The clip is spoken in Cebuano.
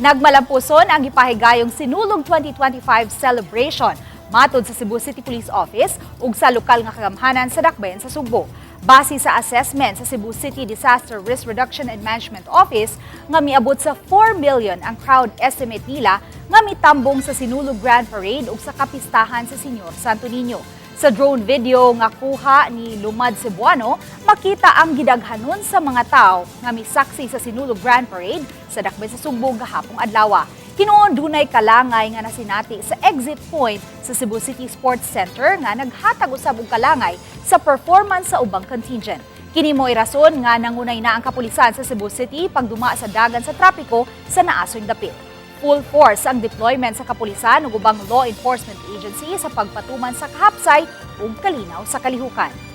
Nagmalampuson ang gipahigayong Sinulog 2025 celebration matod sa Cebu City Police Office ug sa lokal nga kagamhanan sa Dakbayan sa Sugbo. Base sa assessment sa Cebu City Disaster Risk Reduction and Management Office nga miabot sa 4 million ang crowd estimate nila nga mitambong sa Sinulog Grand Parade ug sa kapistahan sa Señor Santo Niño. Sa drone video nga kuha ni Lumad Cebuano, makita ang gidaghanon sa mga tao nga misaksi sa Sinulog Grand Parade sa Dakbayan sa Sugbo gahapong adlaw. Hinuon dunay kalangay nga nasinati sa exit point sa Cebu City Sports Center nga naghatag usab og kalangay sa performance sa ubang contingent. Kini mo'y rason nga nangunay na ang kapulisan sa Cebu City pagduma sa dagan sa trapiko sa naasoy dapit. Full force ang deployment sa kapulisan ug ubang law enforcement agency sa pagpatuman sa kahapsay ug kalinaw sa kalihukan.